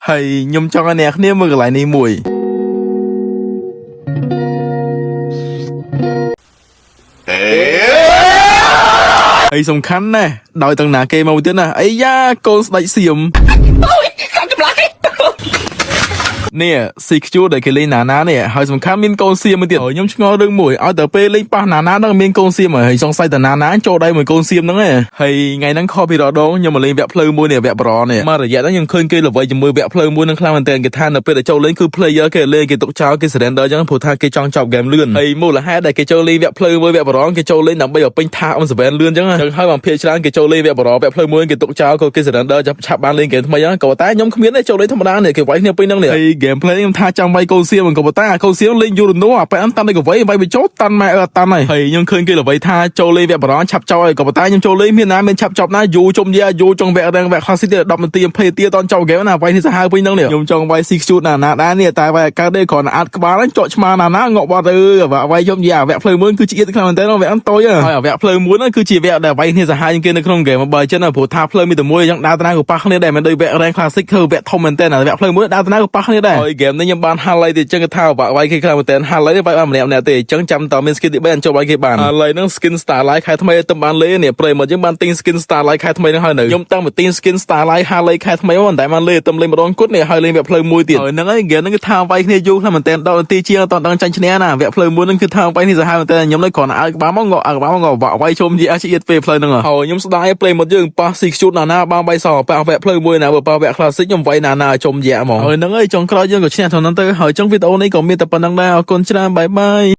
ហើយខ្ញុំចង់ឲ្យអ្នកគ្នាមើលកន្លែងនេះមួយហើយសំខាន់ណាស់ដោយទាំងណាគេមកទៀតណាអាយ៉ាកូនស្ដេចសៀមនេះ CQ ដែលគេលេងណាណានេះហើយសំខាន់មានកូនសៀមមួយទៀតហើយខ្ញុំឆ្ងល់រឿងមួយឲ្យតែពេលលេងប៉ះណាណាហ្នឹងមានកូនសៀមហើយសង្ស័យតែណាណាចូលដៃមួយកូនសៀមហ្នឹងឯងហើយថ្ងៃហ្នឹងខុសពីរដងខ្ញុំមកលេងវគ្គផ្លូវមួយនេះវគ្គប្រនេះមករយៈហ្នឹងខ្ញុំឃើញគេល្បីជាមួយវគ្គផ្លូវមួយហ្នឹងខ្លាំងមែនទែនគេថានៅពេលដែលចូលលេងគឺ player គេលេងគេទុកចោលគេ surrender អញ្ចឹងព្រោះថាគេចង់ចប់ game លឿនហើយមូលហេតុដែលគេចូលលេងវគ្គផ្លូវមួយវគ្គប្រគេចូលលេងដើម្បីឲ្យពេញថា M7 លឿនអញ្ចឹងអញ្ចឹងហើយបានភាគច្រើនគេចូលលេងវគ្គប្រវគ្គផ្លូវមួយគេទុកចោលក៏គេ surrender ចាប់ឆាប់បានលេង game ថ្មីហ្នឹងក៏តែខ្ញុំគ្មានទេចូលលេងធម្មតានេះគេវាយគ្នាពេញហ្នឹងនេះហើយ gameplay ខ្ញុំថាចង់វាយកូនសៀមក៏ប៉ុន្តែអាកូនសៀមលេងយូរនោះអាប៉ែនតាន់ដូចកវៃវាយបញ្ចូលតាន់ម៉ែអឺតាន់ហើយហើយខ្ញុំឃើញគេល្បីថាចូលលេងវគ្គប្រឆាប់ចោលហើយក៏ប៉ុន្តែខ្ញុំចូលលេងមានណាមានឆាប់ចប់ណាយូរជុំយាយូរចុងវគ្គរងវគ្គ classic ទៀត10នាទី20នាទីតន់ចប់ game ណាវាយនេះសាហាវពេញហ្នឹងនេះខ្ញុំចង់វាយស៊ីខ្ជូតណាណាដែរនេះតែវាយកើតទេគ្រាន់តែអាតក្បាលហ្នឹងចកឆ្មាណាណាងក់បាត់ទៅវាយជុំយាវគ្គផ្លូវមួយគឺឆ្អៀតខ្លាំងមែនតើវគ្គហ្នឹងតូចហើយវគ្គផ្លូវមួយហ្នឹងគឺជាវគ្គដែលវាយគ្នាសាហាវជាងគេនៅក្នុង game បើចឹងព្រោះថាផ្លូវមានតែមួយអញ្ចឹងដើរតាណាក៏ប៉ះគ្នាដែរមិនដូចវគ្គ rank classic គឺវគ្គធំមែនតើវគ្គផ្លូវមួយដើរតាណាក៏ប៉ះគ្នាដែរហើយ game នេះខ្ញុំបាន highlight ទៀតចឹងគេថាវាយគេខ្លាំងមែនតើ highlight វាយបានម្នាក់ម្នាក់ទេអញ្ចឹងចាំតមាន skin ទី3អញ្ចូលវាយគេបាន highlight ហ្នឹង skin starlight ខែថ្មីទៅបានលេងនេះប្រិយមកយើងបានទិញ skin starlight ខែថ្មីហ្នឹងហើយនៅខ្ញុំតាំងពីទិញ skin starlight highlight ខែថ្មីមកមិនតែបានលេងទៅលេងម្ដងគត់នេះហើយលេងវគ្គផ្លូវមួយទៀតហើយហ្នឹងហើយ game ហ្នឹងគឺថាវាយគ្នាយូរខ្លាំងមែនតើ10នាទីជាងអត់ដឹងចាញ់ឈ្នះណាវគ្គផ្លូវមួយហ្នឹងគឺថាវាយនេះសាហាវមែនតើខ្ញុំនៅគ្រាន់តែឲ្យក្បាលមកងក់ឲ្យក្បាលមកងក់វាយជុំជាឆ្អៀតពេលផ្លូវហ្នឹងហើយខ្ញុំស្ដាយប្រិយមកយើងប៉ះស៊ីខ្ជូតណាណាបានវាយសប៉ះវគ្គផ្លូវមួយណាបើប៉ះវគ្គ classic ខ្ញុំវាយណាណាជុំយ៉ាហ្មងហើយហ្នឹងហើយចុងក្រោយយើងក៏ឈ្នះទៅហ្នឹងទៅហើយចុងវីដេអូនេះក៏មានតែប៉ុណ្្នឹងដែរអរគុណច្រើន bye bye.